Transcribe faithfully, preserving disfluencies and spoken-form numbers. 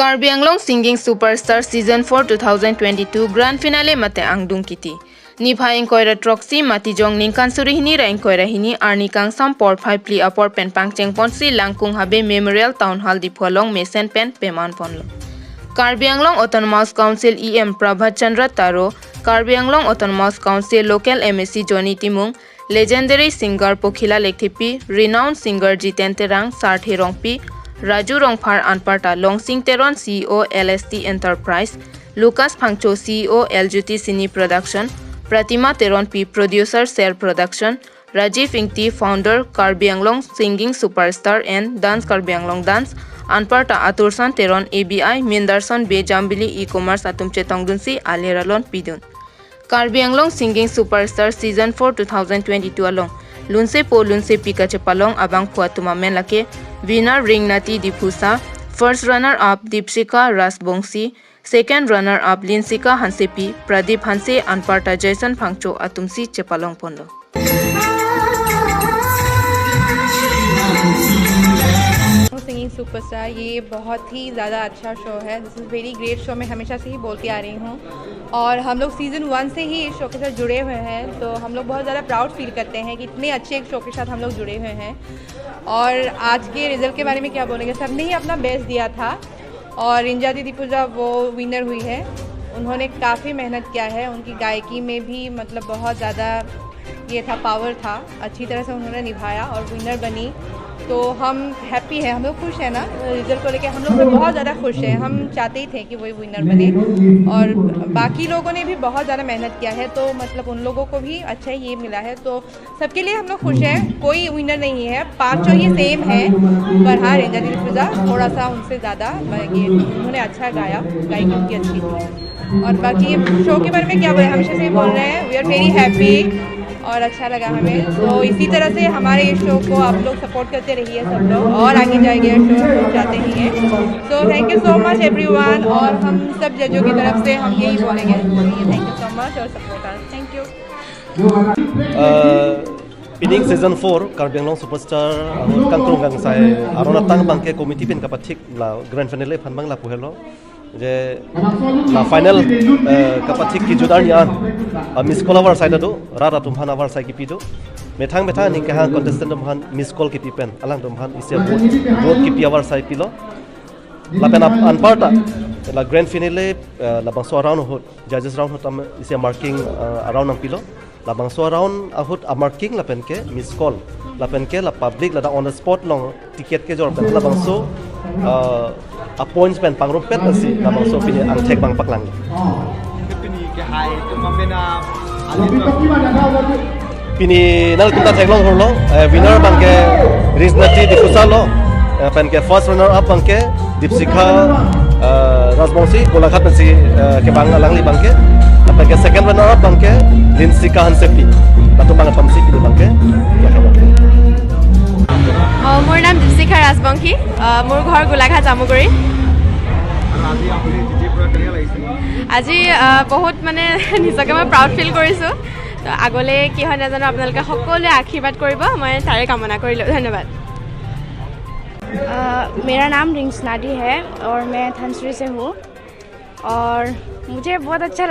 Karbi Anglong Singing Superstar Season four two thousand twenty-two Grand Finale mate angdung kiti. Niphai ingkoi ra throksi Matijong ningkan suri hini ra ingkoi ra hini arni kangsam porphai phli apor pen pangcheng ponsi Langkung Habe Memorial Town Hall Diphu along mesen pen peman ponlo. Karbi Anglong Autonomous Council E M Prabhat Chandra Taro, Karbi Anglong Autonomous Council Local M A C Johnny Timung, legendary singer Pokhila Lekthepi, renowned singer Jiten Terang, Sarthe Rongpi, Raju Rongphar anparta Longsing Teron C E O L S T Enterprise, Lucas Phangcho C E O L J T Cine Production, Pratima Teronpi producer Ser Production, Rajiv Ingti founder Karbi Anglong Singing Superstar and Dance Karbi Anglong Dance anparta Atursan Teron A B I, Mindarson Bey Jambili E-commerce atum chetongdunsi aler alon pidun. Karbi Anglong Singing Superstar Season four two thousand twenty-two along lunsepo lunsepi kachepalong abangphu atum amen lake winner Ringnati Diphusa, first runner up Dipsika Rajbongsi, second runner up Linsika Hansepi, Pradip Hanse anparta Jason Phangcho atumsi chepalong ponlo. Singing superstar, ये बहुत ही ज़्यादा अच्छा शो है। This is very great show, मैं हमेशा से ही बोलती आ रही हूँ। और हम लोग सीज़न वन से ही इस शो के साथ जुड़े हुए हैं, तो हम लोग बहुत ज़्यादा प्राउड फील करते हैं कि इतने अच्छे एक शो के साथ हम लोग जुड़े हुए हैं। और आज के रिजल्ट के बारे में क्या बोलेंगे, सबने ही अपना बेस्ट दिया था। और रिंजादी डिसूजा वो विनर हुई है। उन्होंने काफ़ी मेहनत किया है, उनकी गायकी में भी मतलब बहुत ज़्यादा ये था, पावर था, अच्छी तरह से उन्होंने निभाया और विनर बनी। तो हम हैप्पी हैं, हम लोग खुश हैं ना रिजल्ट को लेके, हम लोग तो बहुत ज़्यादा खुश हैं। हम चाहते ही थे कि वही विनर बने और बाकी लोगों ने भी बहुत ज़्यादा मेहनत किया है, तो मतलब उन लोगों को भी अच्छा ये मिला है। तो सबके लिए हम लोग खुश हैं, कोई विनर नहीं है, पांचों ही सेम है। पर हाँ, रिंजादी डिसूजा थोड़ा सा उनसे ज़्यादा, ये उन्होंने अच्छा गाया, गायकी उनकी अच्छी थी। और बाकी शो के बारे में क्या बोले, हमेशा से ही बोल रहे हैं, वी आर वेरी हैप्पी और अच्छा लगा हमें। तो इसी तरह से हमारे इस शो को आप लोग सपोर्ट करते रहिए सब लोग, और आगे जाएगा ये शो, हम लोग चाहते ही हैं। So thank you so much everyone, और हम सब जजों की तरफ से हम यही बोलेंगे, thank you so much और support us. Thank you. Uh, pining season four Karbi Anglong Superstar ahut kangkrung kangsai aron atang abangke committee pen kapathik la grand finale aphan abang lapu helo. Je la final, eh, kapathik kejut arni an, ah, miss call avarsai ta do, rat atum aphan avarsai kipi do. Methang methang aning kehang contestant atum aphan miss call kipi pen alangtum aphan isi vote, vote kipi avarsai pilo. Lapen ap-, anparta la grand finale, eh, labangso round ahut, judges round ahut tam isi marking, eh, round nangpilo. Labangso round ahut a marking lapen ke miss call, lapen ke la public ladak on the spot along ticket kejor pen labangso, eh, a points pen pangrumpet pensi labangso pini angthek abang paklang. Pini ke hai tu mamena ali tu. Pini nangtum ta theklong holo, eh, winner abangke Ringnati Diphusa lo, eh, lapen ke first runner up abangke Dipsika, eh, Rajbongsi, Golaghat pensi, eh, kevang alangli abangke. Lapen ke second runner up abangke Linsika Hansepi. Latum abang apamsi pini abangke. অ, মোৰ নাম দীপশিখা ৰাজবংশী। অ, মোৰ ঘৰ গোলাঘাট জামুগুৰি। আৰু আজি আপুনি জিতিৰ পৰা কেনেকুৱা লাগিছে? আজি, অ, বহুত মানে নিজকে মই প্ৰাউড ফিল কৰিছোঁ। তো আগলৈ কি হয় নাজানো, আপোনালোকে সকলোৱে আশীৰ্বাদ কৰিব, মই তাৰে কামনা কৰিলোঁ। ধন্যবাদ। अ, मेरा नाम रिंग्स नाडी है और मैं धनसुरी से हूँ। और मुझे बहुत अच्छा